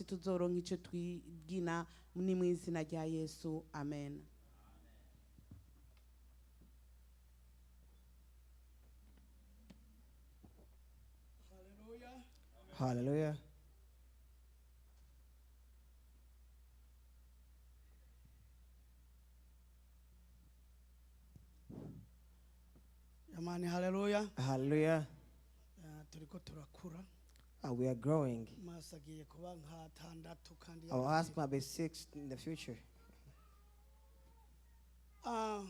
Tuzoronka icyo twigina. Ni mu izina rya Yesu, amen. Hallelujah. Jamani, haleluya. Hallelujah. Eh, turiko turakura. We are growing. Amaso agiye kuba nk'atandatu kandi Our yaragiye. eyes might be six in the future. Ah,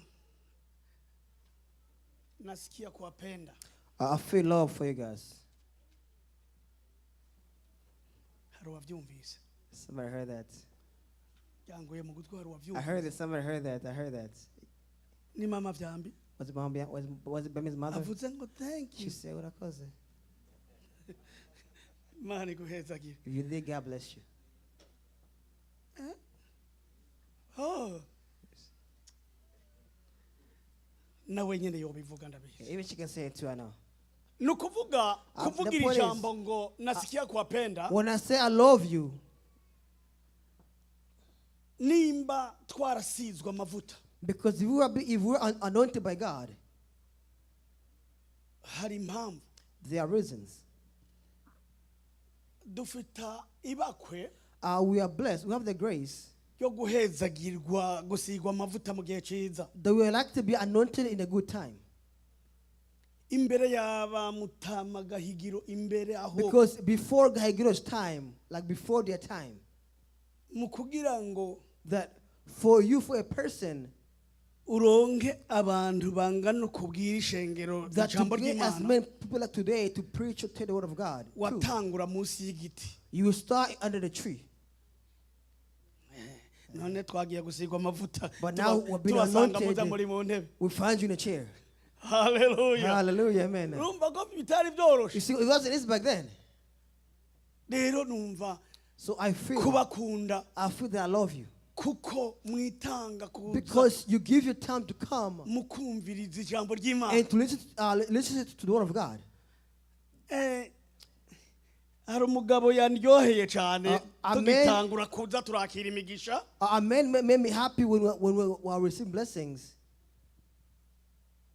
nasikia kuwapenda. I feel love for you guys. Hari uwabyumvise? Somebody heard that. Byanguye mu gutwi, hari I uwabyumvise? heard that. Somebody heard that. I heard that. Ni mama Vyambi. Was it Mom? Was it Bami's mother? Avuze ngo thank She you. said, "Urakoze." Imana iguhezagire. If you did, God bless you. Oh. Nawe nyine yobivuga, ndabizi. Even she can say it too. I know. Ni ukuvuga Ah, kuvugira the point is- ijambo ngo nasikia kuwapenda. When I say I love you, Nimba twarasizwe amavuta, because if we are anointed by God, hari impamvu. There are reasons. Dufite ibakwe We are blessed. We have the grace yo guhezagirwa, gusigwa amavuta mu gihe cyiza. That we are like to be anointed in a good time. Imbere y'aba Mutama Gahigiro, imbere aho, Because before Gahigiro's time, like before their time, mu kugira ngo that for you, for a person, uronke abantu bangana ukubwira ishengero that to ijambo get as ry'Imana, many people like today to preach or tell the word of God, too, watangura munsi y'igiti. You will start under the tree. None twagiye gusigwa amavuta, But now we've been tubasanga anointed. muza muri mu ntebe. We find you in a chair. Haleluya. Hallelujah, amen. Urumva ko bitari You byoroshe. see, it wasn't easy back then. Rero numva So kubakunda, I feel that I love you. Kuko mwitanga kuza Because you give your time to come mukumviriza ijambo ry'Imana. And to listen to the word of God. Eh, hari umugabo yandyoheye cyane Amen. tugitangura kuza turakira imigisha. A man made me happy when we were receiving blessings.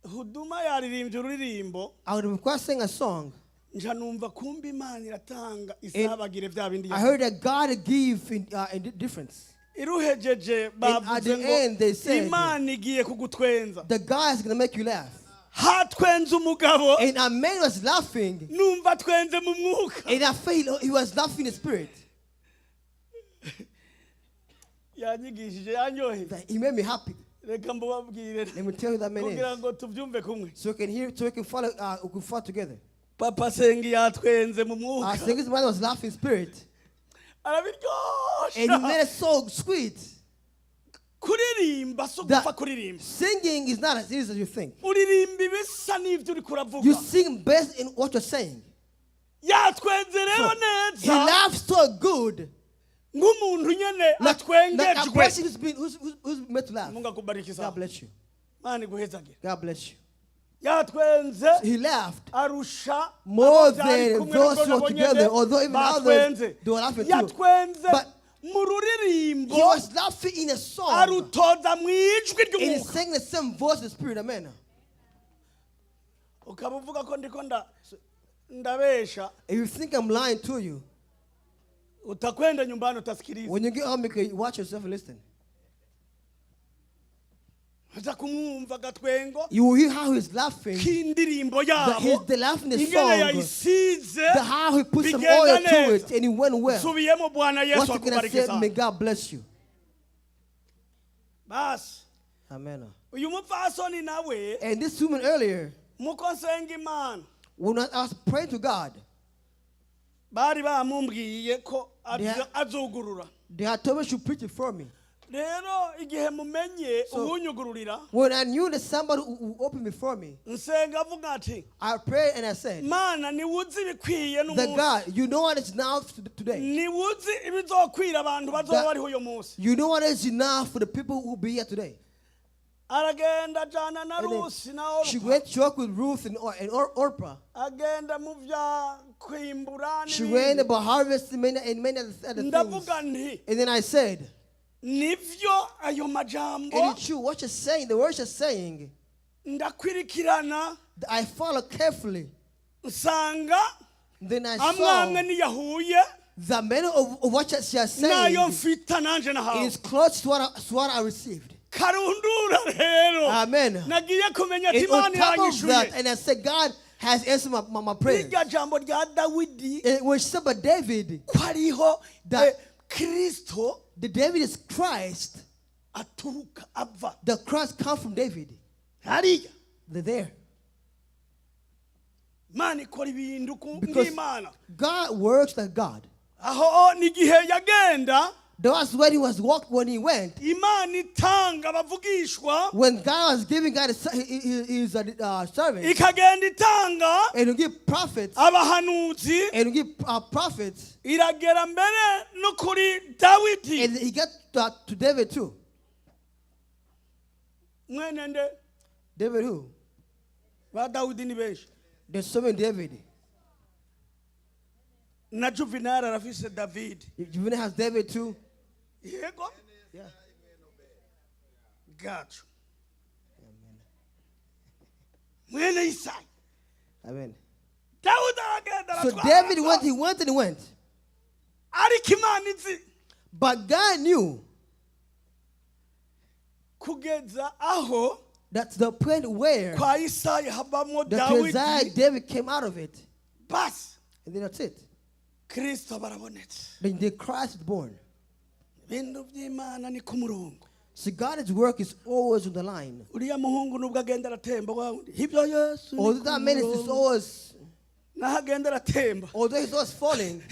Huduma yaririmbye ururirimbo, I would request sing a song. Nja numva kumba Imana iratanga isabagire bya bindi. I heard that God give in difference. Iruhejeje At bavuze the ngo end they said, Imana igiye kugutwenza. The God is going to make you laugh. Hatwenze umugabo. And a man was laughing. Numva twenze mu mwuka. And I felt he was laughing in the spirit. Yanyigishije, yanyoheye. That he made me happy. Reka mbubabwire Let me tell you that man kugira is. ngo tubyumve kumwe. So we can hear, so we can follow, we can follow together. Papa Sengi yatwenze mu mwuka. Sengi's mother was laughing in spirit. Arabiryosha. And he made it so sweet. Kuririmba so That gupfa kuririmba. Singing is not as easy as you think. Uririmba ibisa n'ibyo uri kuravuga. You sing based in what you're saying. Yatwenze rero So, he neza laughed so good. nk'umuntu nyene Like a atwengejwe. person who's made to laugh. Mungu akubariki God sana. bless you. Mana iguhezagire. God bless you. Yatwenze He laughed arusha more abo byari than kumwe those nubwo who were nabo together, nyene although even others, batwenze. they were laughing too. Yatwenze But mu ruririmbo, he was laughing in a song. Arutoza mu ijwi And he ry'umwuka. sang the same voice in the spirit. Amen. Ukaba uvuga ko ndiko ndabesha, If you think I'm lying to you, utakwenda nyumbani utasikiliza. When you get home, you can watch yourself and listen. Uza kumwumva agatwengo You will hear how he's laughing. k'indirimbo That he's yabo, the laughing the ingene song. yayisize, The how he put some bigenda oil to neza. it and it went well. Nsubiyemo, Bwana Yesu What you gonna akubariki say? sana. May God bless you. Basi Amen. Uyu mupfasoni nawe, And this woman earlier, muko nsenga Imana, when I was praying to God, bari bamumbwiye ko azugurura. They had told me she preach it for me. Rero igihe mumenye So- uwunyugururira, When I knew that somebody who opened before me, nsenga avuga ati, I prayed and I said, Mana, niwuzi ibikwiye that n'umunsi, God, you know what is now today. niwuzi ibizokwira abantu bazoba bariho uyu munsi. You know what is enough for the people who will be here today. Aragenda ajana na And then Rusi na she Orupa. went to work with Ruth and Orpah. Agenda mu bya kwimbura She went n'ibindi. about harvesting many and many other things. Ndavuga nti And then I said, nivyo ayo majambo. And it's true, what you're saying, the words you're saying, Ndakwirikirana. I follow carefully. Nsanga Then I amwe saw amwe niyahuye the many of what she is saying nayo mfita nanje nahawe. is close to what I received. Karundura rero. Amen. Nagiye kumenya ati And on Imana top of that, iranyishuye. and I said, God has answered my prayers. Rirya jambo rya Dawidi And when she said about David, ko ariho Kristo the David is Christ, aturuka ava the Christ come from David. Hariya. They're there. Imana ikora ibintu ku Because nk'Imana. God works like God. Aho ni igihe yagenda. That was when he was walked when he went. Imana itanga abavugishwa. When God was giving God his servant, Ikagenda itanga and he give prophets, abahanuzi. And he give prophets, Iragera mbere no kuri Dawidi. And he got to David too. Mwene nde? David who? Ba Dawidi ni benshi. There's so many David. Na Juvenal arafise David. Juvenal has David too. Yego. Yeah. Gacu mwene Isayi. Amen. Dawudi aragenda So aratwara. David went, he went and he went. Ariko Imana izi But God knew kugeza aho that's the point where kwa Isayi havamo the Messiah Dawidi. David came out of it. Basi And then that's it. Kristo barabonetse. Then the Christ is born. Ibintu by'Imana ni ku murongo. So God's work is always on the line. Uriya muhungu nubwo agenda aratemba wa wundi ibyo Yesu ni Although ku that man is murongo. always, Naho agenda aratemba, although he's always falling,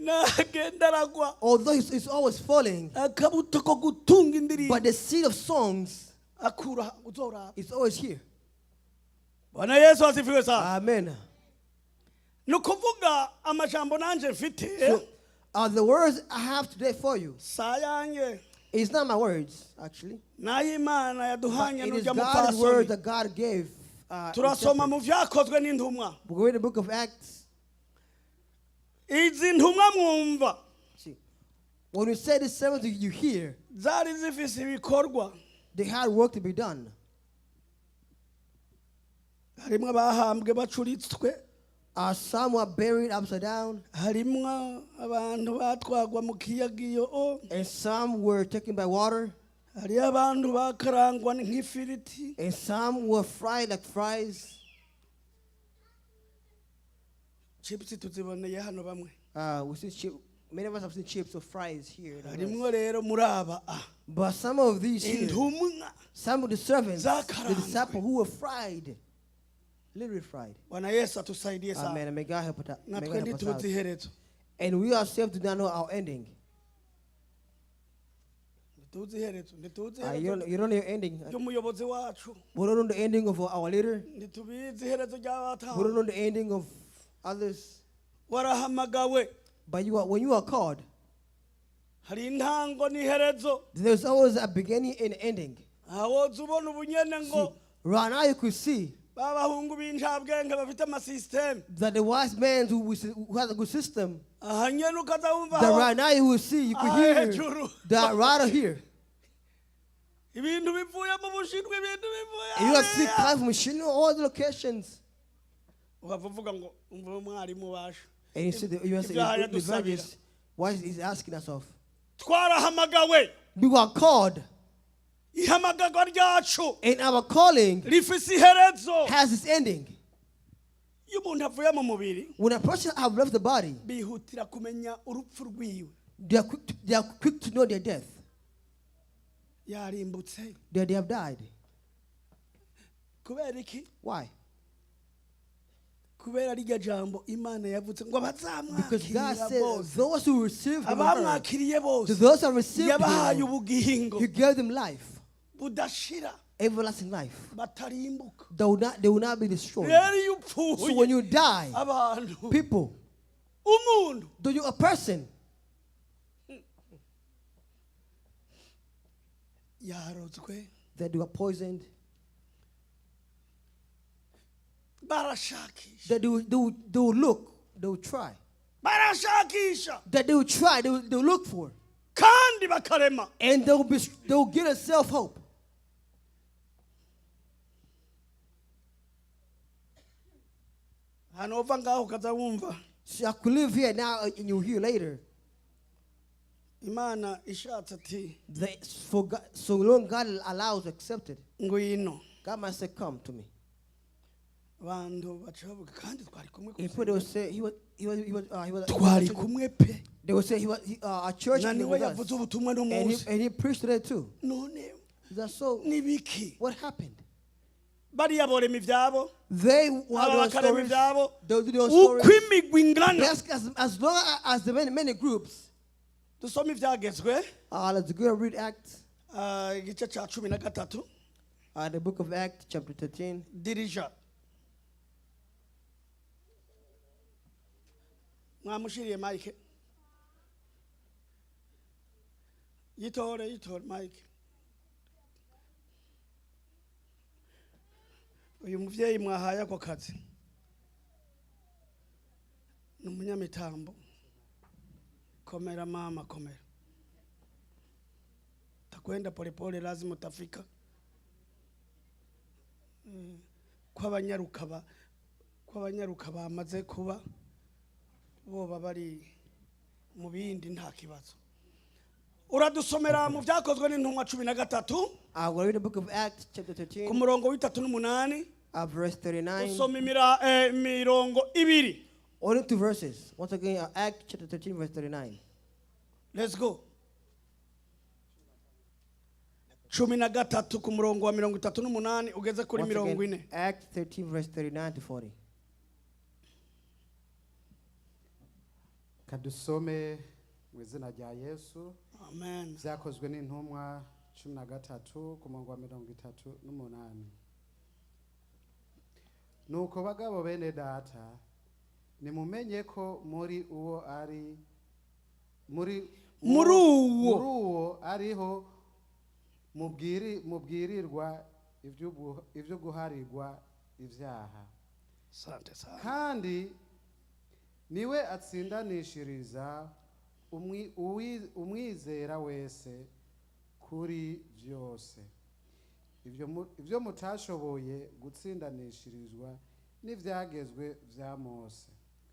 naho agenda aragwa, although he's always falling, akabuto ko gutunga indirimbo but the seed of songs akura uzoraba. is always here. Bwana Yesu asifiwe sana. Amen. Ni ukuvuga amajambo nanjye mfite So, the words I have today for you, si ayanjye, it's not my words, actually. n'ay'Imana But yaduhanye it is n'ujya God's word mupfasoni. that God gave. Turasoma mu Byakozwe n'Intumwa. We read the book of Acts. Izi ntumwa mwumva See, when we say this sermon to you here, zari zifise ibikorwa. They had work to be done. Harimwo abahambwe bacuritswe. Some were buried upside down, Harimwo abantu batwagwa mu kiyaga iyo o. and some were taken by water, Hariyo abantu bakarangwa nk'ifiriti. And some were fried like fries. Chips tuziboneye hano bamwe. We see chip, many of us have seen chips or fries here in the US. Harimwo rero muri aba ah, But some of these here, intumwa some of the servants, the zakaranzwe. disciples who were fried, literally fried. Bwana Yesu atusaidie sana. Amen. And may God help us. May Natwe God help us out. ntituzi iherezo. And we ourselves do not know our ending. Ntituzi iherezo, ntituzi You iherezo don't, you don't know your ending. ry'umuyobozi wacu. We don't know the ending of our leader. Ntitubizi iherezo We don't ry'abatanga. know the ending of others. Warahamagawe. But you are, when you are called, Hari intango n'iherezo. There's always a beginning and ending. Aho ubona ubunyene ngo See, right now you could see ba bahungu b'incabwenge bafite amasisiteme that the wise man who has a good system, aha nyene ukaza wumva that aho right now you will see, you could Ah, hear hejuru. that right here. Ibintu bivuye mu Bushinwa, ibintu bivuye And you have seen hariya. come from China, all the locations. Ukava uvuga ngo umva umwarimu basha And you see the you see Ibyaha the yadusabira. evangelist, why is he asking us of? Twarahamagawe. We were called, Ihamagarwa ryacu and our calling rifise iherezo. Has its ending. Iyo umuntu avuye mu mubiri, When a person have left the body, bihutira kumenya urupfu rwiwe. They are quick to know their death. Yarimbutse. That they have died. Kubera iki? Why? Kubera rirya jambo Imana yavuze ngo Because God abazamwakira said bose, those who receive him on earth, abamwakiriye to bose, those who received yabahaye him, ubugingo he gave them life, budashira, everlasting life. Batarimbuka. They will not be destroyed. Rero iyo So when upfuye, you die, abantu, people, umuntu do you a person Yarozwe. That they were poisoned. Barashakisha. That they will look, they will try. Barashakisha. That they will try, they will look for. Kandi bakarema. And they will get a self hope. Hano uva ngaho ukaza wumva. So I could live here now and you'll hear later. Imana ishatse ati For God, so long God allows, accepted. Ngwino. God might say, "Come to me." Abantu baca bavuga kandi twari kumwe ku And people, they will say he was twari kumwe pe. They will say he was a church Na member niwe with us. yavuze ubutumwa And n'umunsi. he, and he preached today too. None That's so. nibiki? What happened? Bariya borema ibyabo. They will have Aba their own bakarema stories. ibyabo. They'll do their own Uko stories. imigwi ingana. Yes, as long as the many, many groups. Dusome ibyagezwe. Let's go and read Acts, Ah, igice cya 13. The book of Acts, chapter 13. Dirija mwamushiriye mike yitore yitore mike uyu muvyeyi mwahaye ako kazi ni umunyamitambo komera mama komera takwenda polepole lazima utafika kw'abanyaruka ba kw'abanyaruka bamaze kuba boba bari mu bindi nta kibazo uradusomera mu byakozwe n'intumwa 13. We'll read the book of Acts, chapter 13, Ku murongo wa 38. Verse 39. Usoma imirongo ibiri. Only two verses. Once again, Acts chapter 13, verse 39. Let's go. 13 ku murongo wa 38 ugeze kuri Once mirongo again, ine. Acts 13, verse 39 to 40. Kadusome mu izina rya Yesu. Amen. Byakozwe n'intumwa 13 ku murongo wa 38. Nuko bagabo bene data nimumenye ko muri uwo ari muri Muri uwo. Muri uwo ariho mubwirirwa ibyo guharirwa ibyaha. Sante sana. Kandi niwe atsindanishiriza umwizera wese kuri byose ibyo mutashoboye gutsindanishirizwa n'ibyagezwe bya Mose.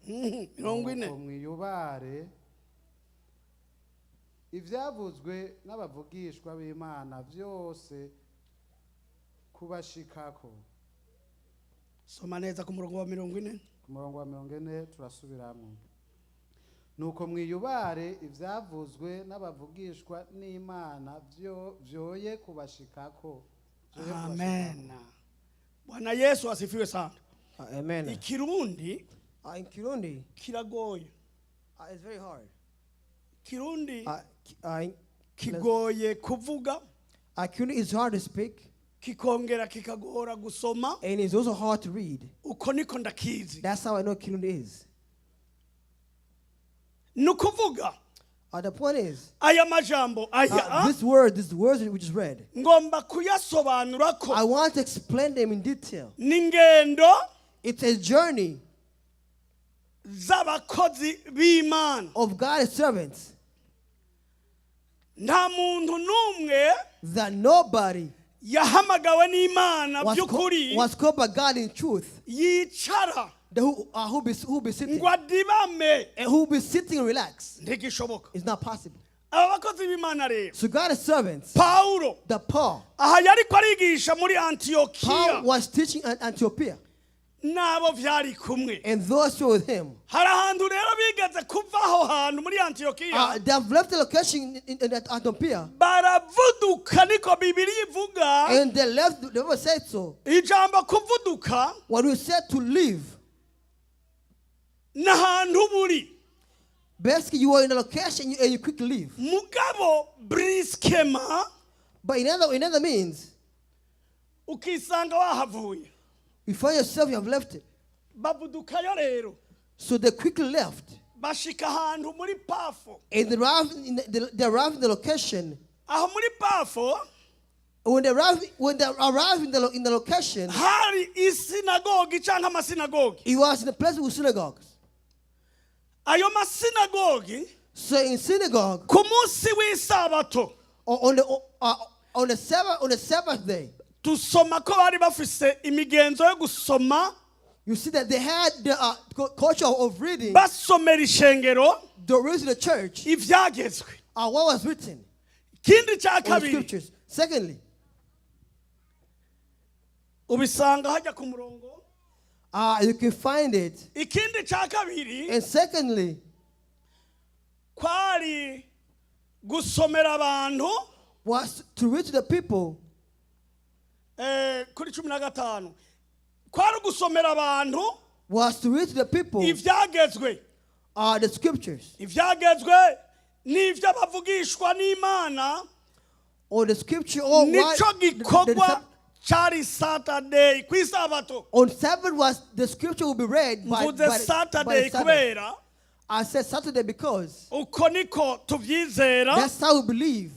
40. Nuko mwiyubare ibyavuzwe n'abavugishwa b'Imana byose kubashikako. Soma neza ku murongo wa 40. Ku murongo wa 40 turasubiramo. Nuko mwiyubare ibyavuzwe n'abavugishwa n'Imana byoye kubashikako. Byoye kubashikako. Amen. Bwana Yesu asifiwe sana. Amen. Ikirundi In Kirundi, kiragoye. It's very hard. Kirundi In kigoye kuvuga. Kirundi is hard to speak, Kikongera kikagora gusoma. And it's also hard to read. Uko niko ndakizi. That's how I know Kirundi is. Ni ukuvuga The point is, aya majambo aya this words that we just read, ngomba kuyasobanura ko I want to explain them in detail. N'ingendo It's a journey z'abakozi b'Imana. Of God's servants Nta muntu n'umwe that nobody yahamagawe n'Imana by'ukuri was called by God in truth, yicara the who be sitting ngo adibame. And who be sitting and relax. Ntigishoboka. It's not possible. Aba bakozi b'Imana rero So God's servants, Pawulo the Paul, aha yariko arigisha muri Paul Antiyokiya was teaching at Antiochia, n'abo vyari kumwe. And those who were with him. Hari ahantu rero bigeze kuva aho hantu muri Antiyokiya They have left the location in Antiochia, baravuduka niko Bibiliya ivuga. And they left. They never said so. Ijambo kuvuduka What we said to leave, n'ahantu buri basically, you are in a location and you quickly leave. Mugabo brusquement But in other means, ukisanga wahavuye. You find yourself you have left it. Bavudukayo rero So they quickly left. Bashika ahantu muri Pafo. And they arrived in the location. Aho muri Pafo When they arrived in the location, hari isinagogi cyangwa amasinagogi. It was in the place with synagogues. Ayo masinagogi, So in synagogue, ku munsi w'isabato, or on the Sabbath day, dusoma ko bari bafise imigenzo yo gusoma, you see that they had the culture of reading basomera ishengero the rules of the church, ibyagezwe. What was written Ikindi cya in the kabiri, scriptures. Secondly, ubisanga hajya ku murongo. You can find it. Ikindi cya kabiri, And secondly, kwari gusomera abantu, was to read to the people. Kuri 15, kwari gusomera abantu Was to read to the people ibyagezwe, the scriptures, ibyagezwe n'ibyo bavugishwa n'Imana. Or the scripture, or what Nico gikorwa cyari Saturday, ku isabato. On Sabbath was the scripture will be read Mvuze by Saturday the Sabbath. kubera I said Saturday because uko niko tubyizera. That's how we believe.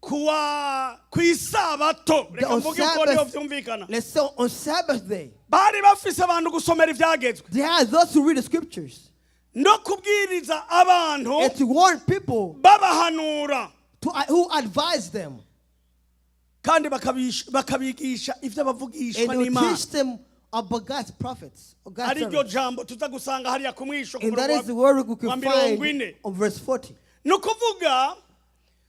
Kuwa ku isabato, reka On mvuge uko niho Sabbath, byumvikana. let's say on Sabbath day, Bari bafise abantu gusomera ibyagezwe they had those who read the scriptures no kubwiriza abantu, and to warn people, babahanura, to who advise them, kandi bakabigisha ibyo and bavugishwa they will n'Imana, teach them about God's prophets or God's ari ryo servants. jambo tuza gusanga hariya ku mwisho, ku And that murongo is the word we wa can 40. find on verse 40. Ni ukuvuga,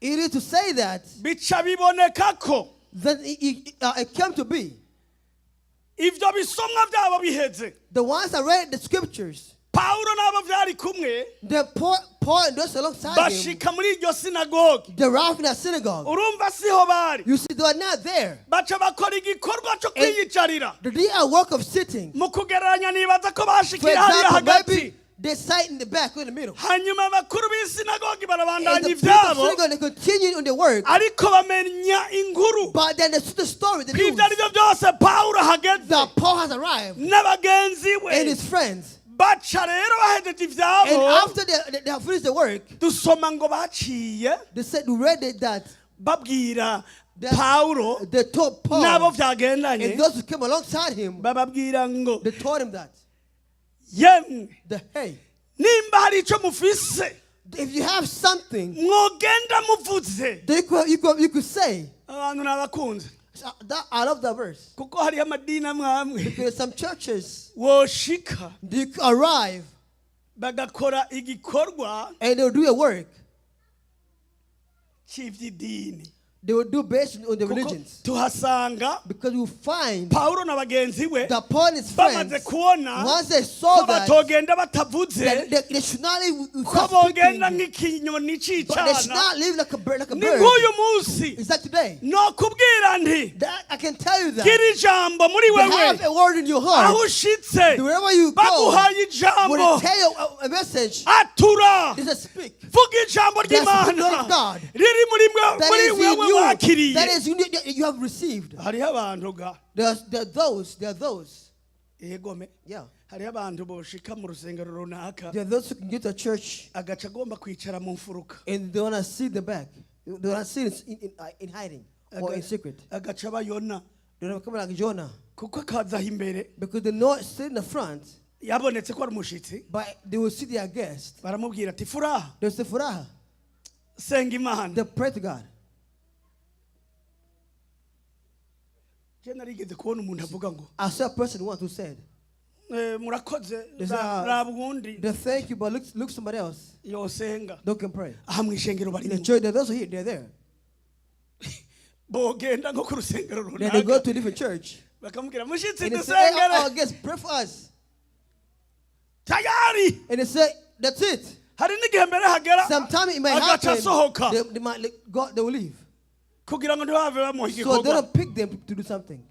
It is to say that bica biboneka ko that it came to be ibyo bisomwa byabo biheze, the ones that read the scriptures, Pawulo n'abo byari kumwe the Paul and those alongside him, bashika muri iryo sinagogi. they arrived in that synagogue. Urumva siho bari. You see, they are not there. Baca bakora igikorwa cyo kwiyicarira. They did a work of sitting. Mu kugereranya, nibaza ko For bashikira hariya example, hagati, maybe they sat in the back or in the middle. Hanyuma abakuru b'isinagogi And barabandanya the people of ibyabo, synagogue, they continued on the work. Ariko bamenya inkuru But then they saw the story, the ko news, ibyo ari byo byose Pawulo ahageze that Paul has arrived n'abagenzi we. and his friends. Baca rero bahejeje And ibyabo, after they have finished the work, dusoma ngo baciye they said, we read it that babwira Pawulo they told Paul n'abo byagendanye, and those who came alongside him, bababwira ngo, they told him that, yemwe, the hey, nimba hari icyo mufise if you have something, mwogenda muvuze. they could, you could say, Abantu nabakunze, that, I love that verse. Kuko hariyo amadini amwe amwe Because some churches, woshika they could arrive bagakora igikorwa and they'll do a work. cy'iby'idini. They will do based on the Kuko religions. tuhasanga Because you find Pawulo na bagenzi we that Paul and his bamaze friends, kubona once they saw ko that, batogenda batavuze, that they should not live ko without bogenda speaking, nk'ikinyoni but they should c'icana. not live like a bird. Like a Ni bird. nk'uyu munsi, It's like today. nokubwira nti, That, I can tell you that. gira ijambo muri You wewe. have a word in your heart. Aho ushitse, Wherever you go, baguhaye when ijambo, they tell you a message, atura, they just speak. Vuga ijambo That's the ry'Imana word of God. riri muri mwe, That muri is in wewe you. wakiriye. That is you, that you have received. Hariho abantu ga There are those. Yegome. Yeah. Hariho abantu boshika mu rusengero runaka, There are those who can get to church agaca agomba kwicara mu mfuruka, and they wanna see the back. They wanna see it in hiding or in secret. Agaca abayona, They wanna come like Jonah kuko akaza aho imbere, because they not sit in the front, yabonetse ko ari umushitsi, but they will see their guest. Baramubwira ati, furaha, They will say, "Furaha." Senga Imana. They pray to God. Je narigeze kubona umuntu avuga ngo, I saw a person once who said, Murakoze, They say, raba uwundi they thank you, but look somebody else. yosenga." They can pray. Aha mu ishengero In the barimo, church, there are those who here, they're there. Bogenda nko ku rusengero Then they go runaka, to a different church. Bakamubwira, mushitsi, And they say, "Hey, dusengere. our guests, pray for us." Tayari. And they say, "That's it." Hari n'igihe mbere hagera Sometime it might agaca happen. asohoka, They might let go, they will leave. Kugira ngo ntibave bamuha So they igikorwa. don't pick them to do something.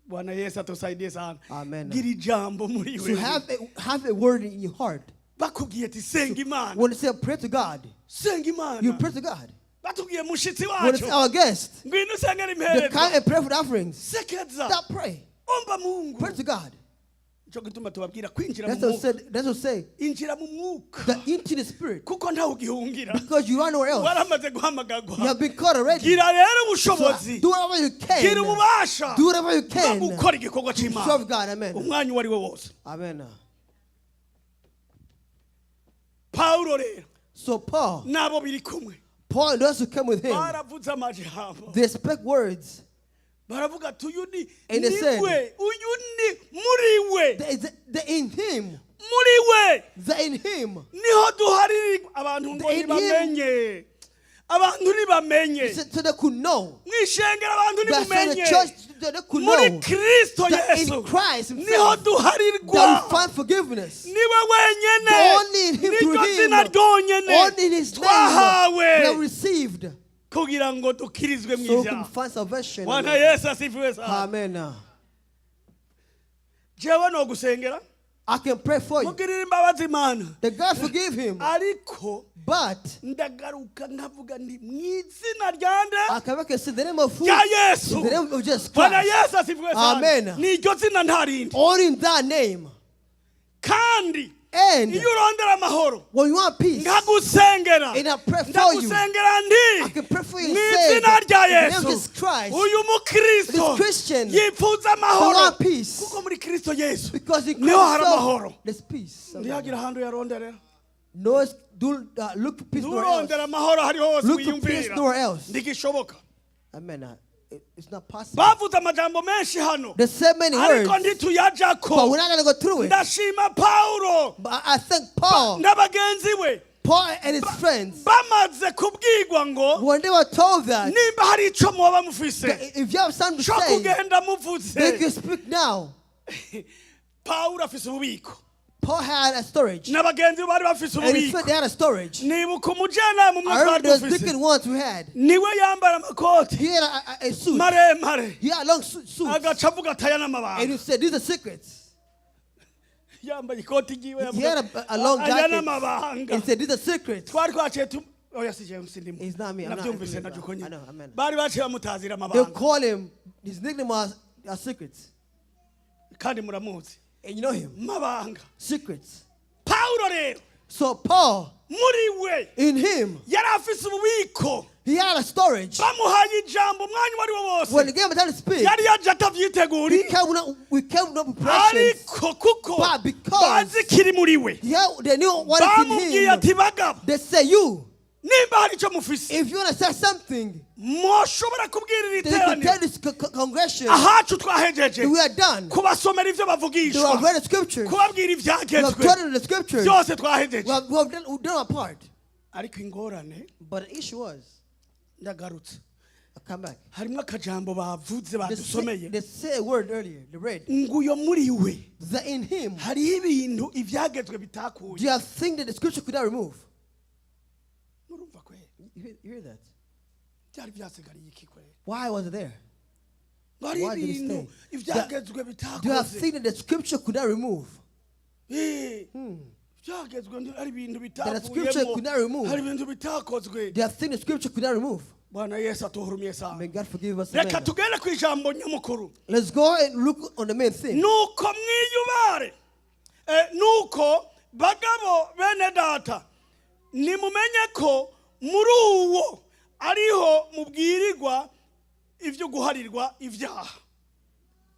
Bwana Yesu atusaidie sana. Amen. Gira ijambo muri So wewe. have a word in your heart. Bakubwiye ati senga Imana, When they say pray to God, senga Imana. you pray to God. Batubwiye mushitsi When it's wacu, our guest, ngwino usengere they come impererwa, and pray for the offerings. sekeza, Stop pray. Omba Mungu. Pray to God. Nicyo gituma tubabwira kwinjira mu That's what mwuka. said. That's what say. Injira mu mwuka. The into the spirit, Kuko ntawe ugihungira. because you are nowhere else. Waramaze You guhamagarwa. have been caught already. Gira rero So ubushobozi. do whatever you can. Gira ububasha. Do whatever you Bwo can. gukora igikorwa cy'Imana. Serve God. Amen. Umwanya uwo ari we wose. Amen. Pawulo rero So Paul, n'abo biri kumwe Paul and those who came with him, baravuze amajambo. they spoke words. Baravuga ati uyu ni And they said- niwe, uyu ni muri we, They in him, muri we they in him. niho duharirwa. Abantu ngo In him. ntibamenye, abantu ntibamenye. So they could know. Mwishengera abantu That so the ntimumenye church they could muri know Kristo that Yesu in Christ niho himself that duharirwa. we find forgiveness. Niwe wenyene, Only in him, through niryo him, zina ryonyene only in his name we have twahawe received, kugira ngo dukirizwe mu so we can ivyaha. find salvation. Bwana Amen. Yesu asifiwe sana. Amen. Jewe no gusengera I can pray for you. mugirire imbabazi Imana, That God forgive him, ariko but ndagaruka nkavuga nti mu izina rya nde? I can make say the name of who? Rya Yesu. The name of Jesus Bwana Christ. Yesu asifiwe sana. Amen. Niryo zina nta rindi. Only in that name. Kandi And iyo urondera amahoro, when you want peace, nkagusengera, and I pray for you, ndagusengera nti I can pray for you mu and say, izina rya in the name of Yesu, Jesus Christ, uyu mukristo this Christian yifuza who amahoro, want peace, kuko muri Kristo Yesu because in niho hari Christ amahoro. himself, there's peace. Ntiyagira ahandi uyaronderera. No, do look for peace nowhere else. Nturondera amahoro hariho hose Look for peace wiyumvira. nowhere else. Ntigishoboka. Amen. It's not possible. Bavuze amajambo menshi hano, There's so many words, ariko but ntituyajako. we're not gonna go through it. Ndashima Pawulo But I thank Paul, n'abagenzi we Paul and his friends, bamaze kubwirwa ngo when they were told that, nimba hari icyo muba mufise that if you have something to cyo say, kugenda muvuze. they can speak now. Pawulo afise ububiko. Paul had a storage, N'abagenzi be bari bafise and his ububiko. friend they had a storage. Nibuka umujyanama umwe I twari remember those dufise, different ones we had. niwe yambara amakoti He had a suit. maremare, He had a long suit. agaca avuga ataya And n'amabanga. he said, "These are secrets." Yambaye ikoti ryiwe He had yavuga a long aya jacket. n'amabanga. And he said, "These are secrets." Twari twaciye tu oya si jewe sindimo. It's not me. I'm not Nabyumvise included. nabyo uko nyine. I know, amen. Bari baciye bamutazira They amabanga. call him, his nickname was Secrets. Kandi muramuzi. And you know him. Mabanga. Secrets. Pawulo rero So Paul, muri we in him, yari afise ububiko. he had a storage. Bamuhaye ijambo umwanya uwo ari wo wose, When he gave him time to speak, yari yaje atavyiteguriye, he came with, we came with no preparations. Ariko kuko But because bazi kiri muri we, Yeah, they knew what is in bamubwiye him. ati bagabo, They say, "You, nimba hari icyo mufise if you want to say something, mwoshobora kubwirira then you can iteraniro tell this congregation ahacu twahejeje that we are done. kubasomera ivyo They have bavugishwa, read the scriptures. kubabwira We have ivyagezwe taught them the scriptures. byose twahejeje." We've done our part. Ariko ingorane, But the issue was, ndagarutse, I come back. harimo akajambo bavuze They badusomeye say a word earlier, they read, ngo uyo muri we that in him, hariho ibintu ivyagezwe bitakuye. do you have things that the scripture could not remove? Murumva kweri? You hear that? Byari byasigariye iki kweri? Why was it there? Ngo hariho Why did it ibintu stay? ivyagezwe Do you have bitakoze. things that the scripture could not remove? Eh, byagezwe ari ibintu That the scripture could not bitavuyemo, remove. hari ibintu bitakozwe. Do you have things the scripture could not remove? Bwana Yesu atuhurumiye sana. May God forgive us. Reka Amen. tugende ku ijambo nyamukuru. Let's go and look on the main thing. Nuko mwiyubare. Eh, nuko bagabo bene data, nimumenye ko muri uwo ariho mubwirirwa ibyo guharirwa ibyaha.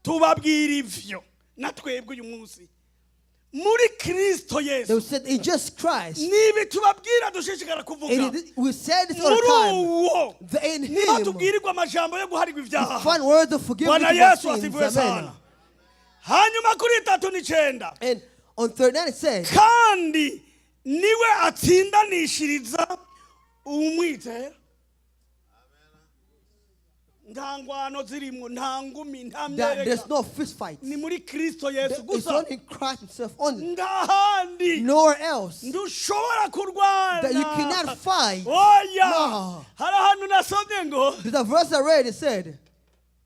Tubabwira ivyo na twebwe uyu munsi muri Kristo They Yesu. said in Jesus Christ. Nibi tubabwira dushishikara kuvuga. And we said this all the Muri time. uwo The in niho him, tubwirirwa amajambo yo guharirwa ibyaha. find words of forgiveness Bwana of our Yesu sins. asifiwe Amen. sana. Hanyuma kuri 39, And on 39 it says, kandi niwe atsindanishiriza umwizera. Nta ngwano zirimo, nta ngumi, nta that there's myereka. no fist fight. Ni muri Kristo Yesu It's gusa, only in Christ himself only. nta handi. Nowhere else. Ndushobora kurwana. That you cannot fight. Oya. No. Hari ahantu nasomye ngo There's a verse I read, it said,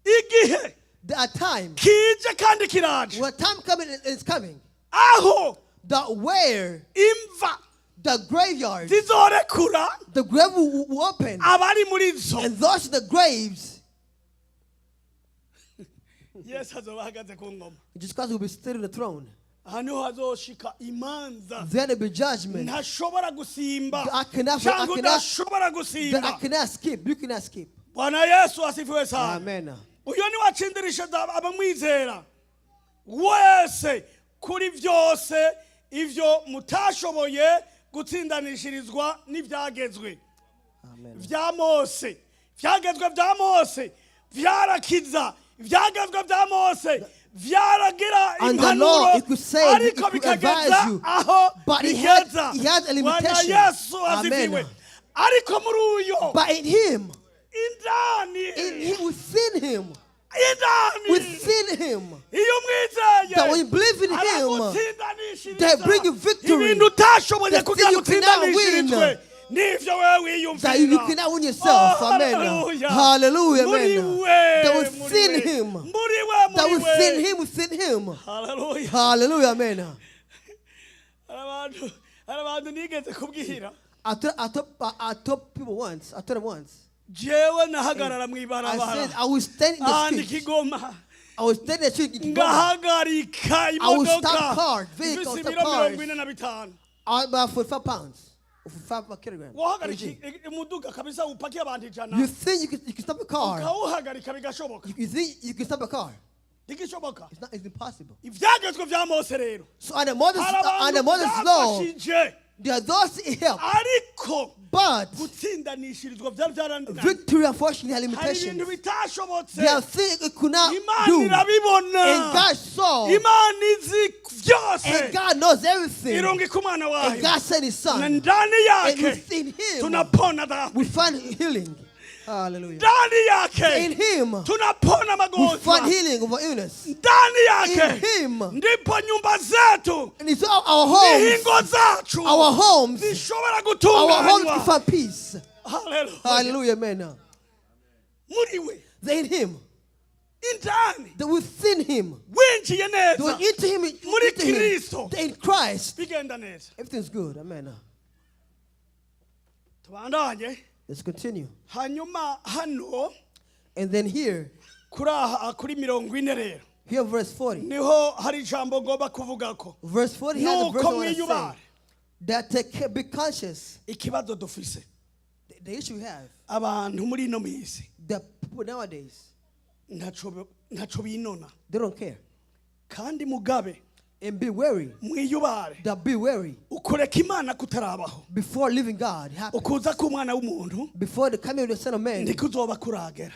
igihe that a time, kije kandi kiraje, when time coming is coming, aho that where imva the graveyard, zizorekura the grave will open, abari muri zo. and those in the graves, Yesu azoba ahagaze ku ngoma. Jesus Christ will be still in the throne. Aha niho hazoshika imanza There will be judgment ntashobora gusimba I cannot- I cyangwa cannot- udashobora that I gusimba. cannot skip. You cannot skip. Bwana Yesu asifiwe sana. Amen. Uyo ni watsindirisha abamwizera wese kuri byose ivyo mutashoboye gutsindanishirizwa n'ibyagezwe Amen. bya Mose. Ibyagezwe bya Mose byarakiza, ibyagezwe bya Mose byaragira And the law, impanuro, it could save, it ariko could bikageza advise you. aho But it had- bigeza. it had a Bwana limitation. Yesu Amen. asifiwe. Ariko muri uyo But in him, indani, in him, within him, indani, within him, iyo umwizeye that when you believe in him, aragutsindanishiriza they bring you victory. Ibintu utashoboye The kugira thing ngo you cannot win. utsindanishirizwe n'ivyo wewe wiyumvira That you cannot win yourself. Oh, Amen. hallelujah. Hallelujah. Muri Amen. we, That muri within we, him, muri we, that muri within we. him, within him. Hallelujah. Hallelujah. Amen. Hari abantu nigeze kubwira. I told people once, I told them once, Jewe nahagarara mu I ibarabara said, I will stand in the ahandi street. Kigoma, I will stand in the street in Kigoma. ngahagarika I will imodoka stop cars, vehicles, ifise stop ibiro cars. 45. About 45 pounds, or 45 kilograms. Wahagarika kg. umuduga kabisa upakiye abantu 100, You think you can stop a car? ukawuhagarika bigashoboka? You think you can stop a car? Ntigishoboka. It's not. It's impossible. Ibyagezwe bya Mose rero, So under Moses, hari abantu under Moses' law, byafashije, there are those it helped, ariko but gutsindanishirizwa byari byarananiye. Victory unfortunately had Hari limitations. ibintu bitashobotse. There are things it could not Imana do, irabibona. And God saw, Imana izi byose. And God knows everything, Irungika umwana and wayo, God sent His na Son, ndani and yake within Him tunapona dhambi. We find healing. Hallelujah. Ndani yake In Him tunapona we magonjwa. find healing over illness. Ndani yake In Him. ndipo nyumba zetu And it's our homes, n'ihingo zacu our homes, zishobora our homes gutunganywa. can find peace. Hallelujah. Hallelujah, amen. Muri we, They in Him, indani, they within Him, winjiye they were neza into Him, muri into Him. Kristo, They in Christ. bigenda neza. Everything's good. Amen. Tubandanye. Let's continue. Hanyuma hano, And then here, kuri aha kuri 40 rero, here verse 40. niho hari ijambo ngomba kuvugako. Verse 40 has a verse Nuko I want to say. mwiyubare. That take care, be conscious. Ikibazo dufise, The issue we have, abantu muri ino minsi the people nowadays, ntaco binona. They don't care. Kandi mugabe, And be wary. mwiyubare. That be wary Ukureka Imana kutarabaho, before leaving God happened. ukuza k'umwana w'umuntu Before the coming of the Son of Man, ntikuzoba kuragera.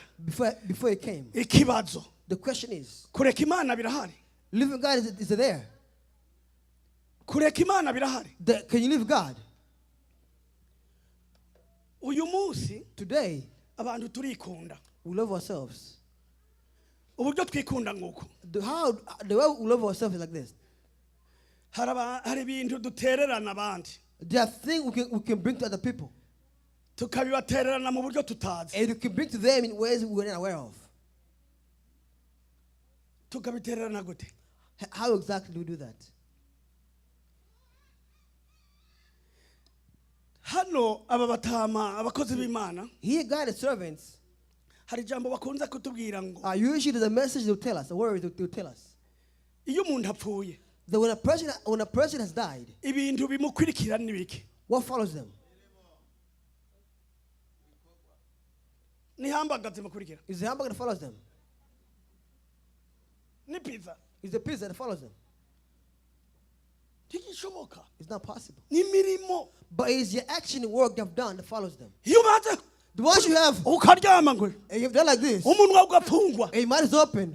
before he came. Ikibazo, The question is, kureka Imana birahari? Leaving God is there? Kureka Imana birahari? Can you leave God? Uyu munsi Today, abantu turikunda. We love ourselves. Uburyo twikunda nguko, The way we love ourselves is like this. hari ibintu dutererana abandi, There are things we can bring to other people, tukabibatererana mu buryo tutazi. And we can bring to them in ways we're not aware of. Tukabitererana gute? How exactly do we do that? Hano aba batama abakozi b'Imana, Here, God is servants. Hari ijambo bakunze kutubwira ngo, Usually, there's a message they'll tell us, a word they'll tell us. Iyo umuntu apfuye, That when a person has died, ibintu bimukurikira ni biki? What follows them? Ni hamburger zimukurikira? Is the hamburger that follows them? Ni pizza? Is the pizza that follows them? Ntigishoboka. It's not possible. Ni imirimo. But it's your action and work they've done that follows them. Iyo umaze The ones you have, ukaryama ngo, and you've done like this, umunwa ugapfungwa, and your mouth is open,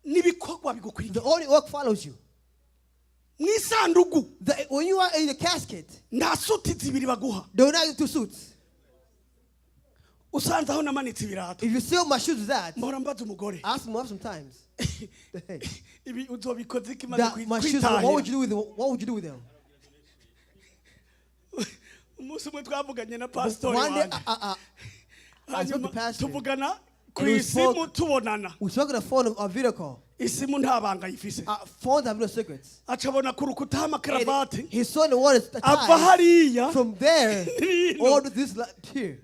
n'ibikorwa bigukurikira. The only work follows you. Mu isandugu, When you are in the casket, nta suti zibiri baguha. They will not give two suits. Usanze aho namanitse ibirato, If you see my shoes is that, mpora mbaza umugore, I ask my wife sometimes. Ibi uzobikoze iki imaze That my shoes, what would kwitahira? you do with them? What would you do with them? Umunsi umwe twavuganye na pasitori One day, wanjye, I spoke to hanyuma pastor. tuvugana ku And we isimu, tubonana. We spoke on the phone, a video call. Isimu nta banga yifise. Phones have no secrets. Acabona ku rukuta And h'amakaravati, he saw the water ava tie hariya from there hino. all to this here.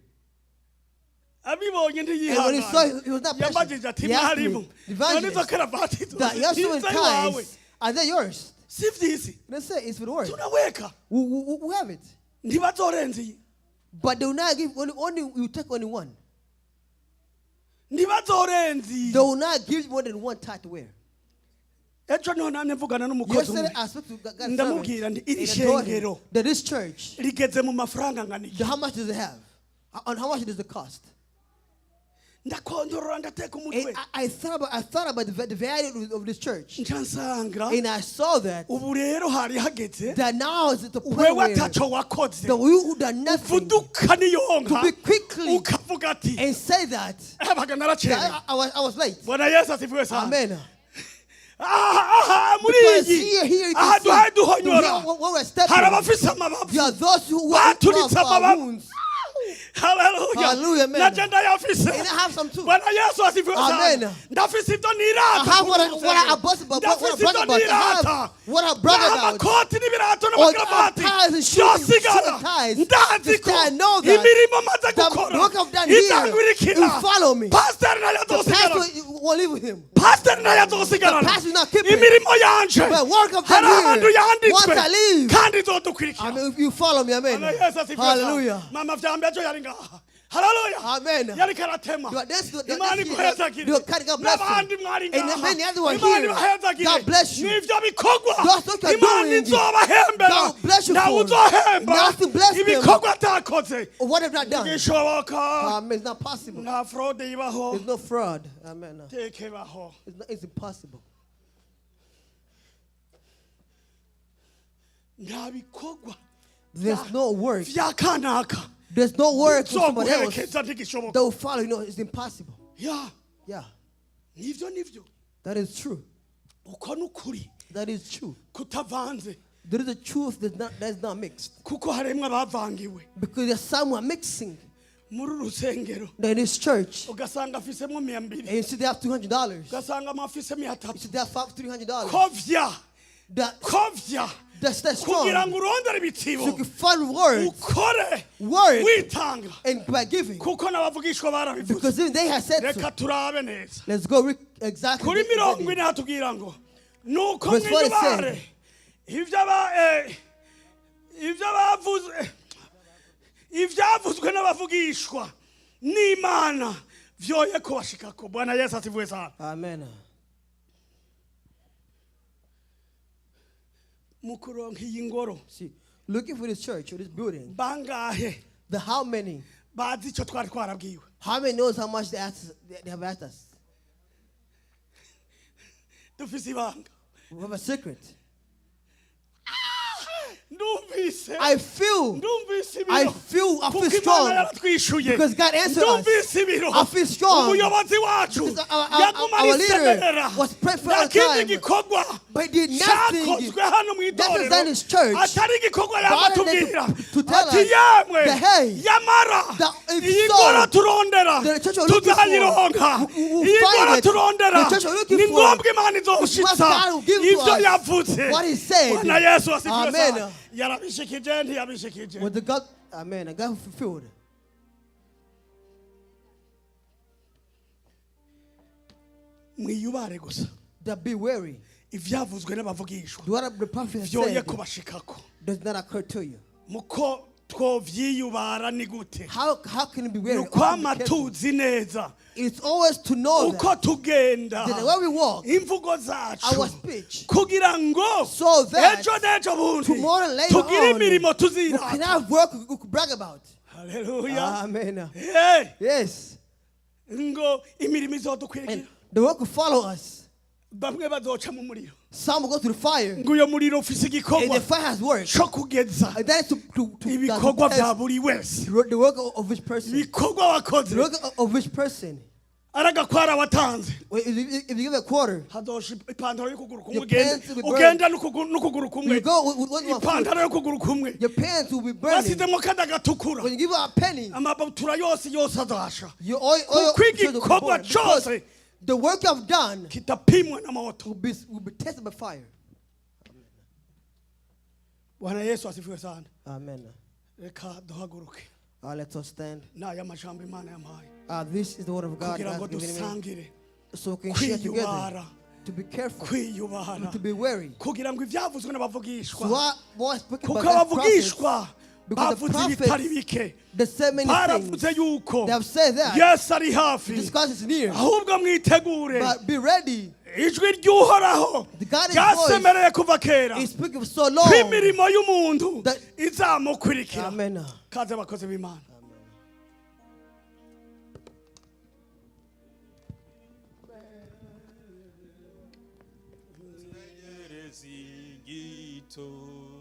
Abibonye And when he saw, ntiyihangana. he was not patient. Yambajije ati, He asked me, mwarimu, none izo "Evangelist, karavati that you have so many ziza iwawe ties. Are they yours? Si ivy'isi. They say it's for the world. Tunaweka. We have it. Ntibazorenza iyi. But they will not give only you take only one. Ntibazorenza iyi. They will not give you more than one tie to wear. Ejo niho namye mvugana n'umukozi Yesterday umwe. I spoke to God's servant, Ndamubwira nti iri and I told him shengero that this church, rigeze mu mafaranga angana iki? how much does it have? And how much does it cost? Ndakondorora ndateka umutwe. And I thought about the value of this church. Nca nsanga And I saw that ubu rero hari hageze that now is at the point wewe where ataco wakoze the you who done nothing uvuduka niyonka to be quickly ukavuga ati and say that, abaga naracerewe. that I was late. Bwana Yesu asifiwe sana. Amen. Aha aha muri Because iyi here you aha can duhaye see duhonyora here what we're stepping. hari abafise amabavu There are those who have baturitse amabavu. wounds. Haleluya. Hallelujah, amen. Naje ndayafise. And I have some too. Bwana Yesu asifiwe sana. Amen. Ndafise ibyo nirata. I have what I boast about, what I Ndafise brag ibyo about. I nirata. have what I brag about. Amakoti n'ibirato Or n'amakaravati ties and shoes and byosigara. ties. Ndazi ko I know that imirimo maze the gukora work I've done here izankurikira. will follow me. Pastor nayo The azosigara. pastor won't live with him. Pastor nayo azosigarana. The pastor will not keep it. Imirimo yanje But work I've done hari ahantu here, yanditswe once I leave, kandi izodukurikira. I mean, if you follow me, amen. Bwana Yesu asifiwe sana. Hallelujah. Mama vyambe ejo yari ngaha. Haleluya. Amen. Yariko aratema. Imana iguhezagire. You are cutting up blessing. N'abandi mwari And ngaha. many other one Imana here. ibahezagire. God bless you. Nivyo bikorwa. That's what you're Imana doing. izobahembera. God bless you Ntawe for. uzohemba Nothing bless them. ibikorwa atakoze. What have not done? Ntigishoboka. Amen. It's not possible. Nta fraude ibaho. There's no fraud. Amen. Teke ibaho. It's impossible. Nta bikorwa There's no work. vya kanaka There's no work for somebody else bizoguherekeza ntigishoboka. that will follow. You know, it's impossible. Ya, Yeah, nivyo nivyo. that is true. Uko ni ukuri That is true. kutavanze There is a truth that's not mixed. kuko harimwo abavangiwe Because there's someone mixing muri uru rusengero in this church. ugasanga afisemo 200 And you see they have $200. You ugasanga amafise 300 see they have $300. kovya That, kovya that's kugira strong. ngo urondere ibitsibo So you can find words ukore Work. witanga and by giving. kuko n'abavugishwa barabivuze. Because even they have said so. Reka turabe neza Let's go exactly. kuri 40 hatubwira ngo nuko Verse 47. mwiyubare ibyo aba ibyo bavuze ibyavuzwe n'abavugishwa n'Imana vyoye kubashikako. Bwana Yesu asifiwe sana. Amen. Mu kuronka iyi ngoro See, looking for this church or this building, bangahe the how many? bazi icyo twari twarabwiwe? How many knows how much they have asked us? Dufise ibanga. We have a secret. Ndumvise I feel, ndumvise I ibiro feel, I kuko feel Imana strong. yaratwishuye. Because God answered us. Ndumvise ibiro. I feel strong. Umuyobozi wacu Because yaguma our leader arisemerera. was praying for Nta all kindi time. gikorwa But he did nothing. cyakozwe hano mu That was itorero done in his church. atari igikorwa God yamatubwira to tell ati us yemwe that, hey, yamara that if iyi so, ngoro turondera the church we're looking for, tuzayironka we will iyi find ngoro it. turondera The church we're looking ni for, ngombwa Imana is what izoshitsa God will give to ibyo us. yavuze. What he said. Bwana Yesu asifiwe Amen. sana. Yarabishikije ntiyabishikije? What the God, amen, God fulfilled. Mwiyubare gusa That be wary. ivyavuzwe n'abavugishwa What the prophet has vyoye said kubashikako. does not occur to you. Muko twovyiyubara ni gute? How can it be wary? Ni ukwama tuzi neza It's always to know uko that, tugenda that the way we walk, imvugo zacu our speech, kugira ngo so that ejo n'ejo bundi tomorrow later tugire on, imirimo we tuzirata. can have work we could brag about. Haleluya. Amen. Hey, Yes. ngo imirimo izodukwirikira. And the work will follow us. Bamwe bazoca mu muriro Some will go to the fire, ngo uyo muriro ufise and igikorwa the fire has worked. co kugeza And that is to ibikorwa to vya test buri wese. the work of which person. Ibikorwa wakoze The work of which person. aragakwara watanze Well, if you give a quarter, hadosha ipantaro y'ukuguru kumwe Your ugende pants will be burned. ugenda n'ukuguru kumwe you go with one foot, ipantaro y'ukuguru kumwe your pants will be burning. basizemo kada gatukura When you give a penny, amabutura yose yose azasha you all Kuko your shoes will be igikorwa burned. Because cyose the work you've done kitapimwa n'amamoto. will be tested by fire. Bwana Yesu asifiwe sana. Amen. Reka duhaguruke. Let us stand. N'aya majambo Imana yampaye This is the word of God kugira ngo God's given me. dusangire So we can share together kwiyubara To be careful, Kwiyubara to be wary. Kugira ngo ibyavuzwe n'abavugishwa So what was spoken kuko by the prophets, abavugishwa because the bavuze ibitari prophets, bike they said many baravuze things. yuko They have said that Yesu ari hafi Jesus Christ is near. Ahubwo mwitegure But be ready. Ijwi ry'uhoraho The God is ryasemereye kuva kera He speaking for so long. Ko imirimo y'umuntu izamukurikira Amen. Kaze abakozi b'imana. Igitondo.